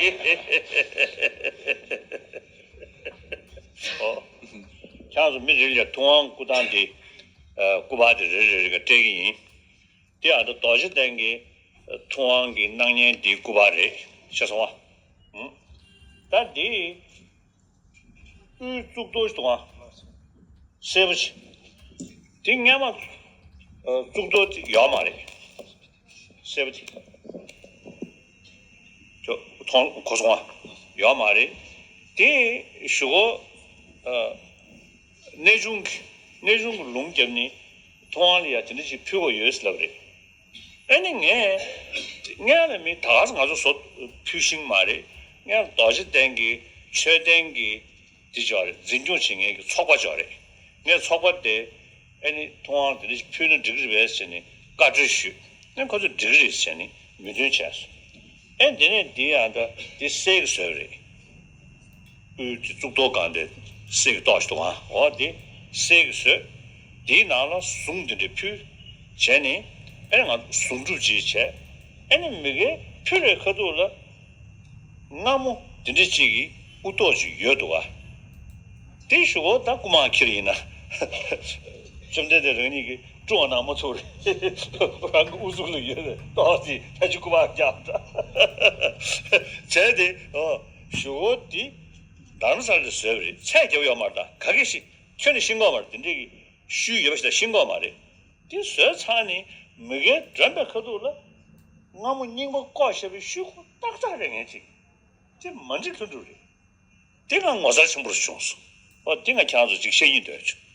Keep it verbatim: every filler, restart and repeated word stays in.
ཨོ། ཁྱེད་ཚོ་མི་རེ་ལ་ཐུབ་དབང་སྐུ་ཐང་དེ། ཨ། སྐུ་པར་དེ་རེ་རེ་རེ་ག་སྤྲད་ཀྱི་ཡིན། དེ་ཨ་ད་རྡོ་རྗེ་གདན་གྱི་ཐུབ་དབང་གི་སྣང་བརྙན་དེའི་སྐུ་པར་རེད། ཤེས་སོང་ཨ། ཨུ། ད་དེ་དབུའི་གཙུག་ཏོར་ཞིག་འདུག་ཨ། སེར་པོ་ཅིག་དེ་སྔས་མ། ཨ། གཙུག་ཏོར་དེ་ཡོད་མ་རེད། སེར་པོ་དེ། ཁྱོད་མཐོང་གོ་སོང་ཨ། ཡོད་མ་རེད། དེ་གཞུག་གུ། ཨ། གནས་ཆུང་གི་གནས་ཆུང་གི་ལུང་བརྒྱབ་ནས་ཐུབ་དབང་ལ་ཡ་དེ་འདྲ་ཞིག་ཕུལ་བ་ཡོད་ཟེར་ལབ་རེད། ཨ་ནི་ངས་སྔོན་ལ་མི་ད་ག་སེ་ང་ཚོ་བཟོ་ཕུལ་ཤེས་མ་རེད། སྔོན་ལ་རྡོ་རྗེ་གདན་གྱི་མཆོད་རྟེན་གྱི་དེ་ཅོག་རེད། འཛིན་སྐྱོང་བྱེད་མཁན་གྱི་ཚོགས་པ་ཅོག་རེད། ངས་ཚོགས་པ་དེ་ཨ་ནི་ཐུབ་དབང་དེ་འདྲ་ཞིག་ཕུལ་ན་འགྲིག་གི་རེད་པས་ཟེར་ནས་བཀའ་འཁྲོལ་ཞུས། ཨ་ནི་ཁོ་ཚོས་འགྲིག་གི་རེད་ཟེར་ནས་མོས་མཐུན་བྱས་སོང་། ཨེ་འདི་ནས་འདི་ཡང་འདྲ་འདི་གསེར་གྱི་བཟོས་པ་རེད། དབུས་ཀྱི་གཙུག་ཏོར་སྒང་དེ་གསེར་གྱི་ཏོག་ཞིག་འདུག་ཨ། འོ་འདི་གསེར་གྱི་བཟོས། འདིའི་ནང་ལ་གཟུངས་འདི་འདྲ་ཕུལ། བྱས་ནས་ཨེ་ང་གཟུངས་སྒྲུབ་ཅིག་བྱས། ཨེ་ནི་མི་སྒེར་ཕུལ་བའི་ཁ་ཐུག་ལ་རྔ་མོང་འདི་འདྲ་ཅིག་གི་དབུ་ཏོག་ཅིག་ཡོད་འདུག་ཨ། དེ་གཞུག་གུ་ད་སྐུ་དམག་ཁྱེར་ཡིན་ན། བཅོམ་ལྡན་འདས་རང་ཉིད་ཀྱིས་བཀྲུ་བ་ན་མ་ཚོར་རེད། རང་གི་དབུ་གཟུགས་ལ་ཡོད་པའི་ཏོག་ཅིག་ད་ཅི་སྐུ་དམག་རྒྱག་འདྲ། བྱས་ཏེ་ཨོ་གཞུག་གུ་དེ་རྡ་རམ་ས་ལ་བཟོས་པ་རེད། ཚད་རྒྱབ་ཡོད་མ་རེད། ད་ག་གེ་ཞིག་ཁྱོན་ནས་ཤེས་ཀྱི་ཡོད་མ་རེད། དེ་འདྲའི་གི་ཤུལ་ཡོད་པ་ཞིག་ད་ཤེས་ཀྱི་ཡོད་མ་རེད། དེ་བཟོས་ཚར་ནས་མི་སྒེར་མགྲོན་པའི་ཁ་ཐུག་ལ་རྔ་མོང་རྙིང་པ་བཀོག་བཞག་པའི་ཤུལ་ཁོ་ཏག་ཏག་རེད། ངས་ཅིག་དེ་མ་འགྲིག་ལྷུན་གྲུབ་རེད། དེ་ང་ངོ་མཚར་ཆེན་པོ་རུ་བྱུང་སོང་། ཨོ་དེ་ང་ཁྱེད་རང་ཚོ་ཅིག་བཤད་སྙིང་འདོད་བྱུང་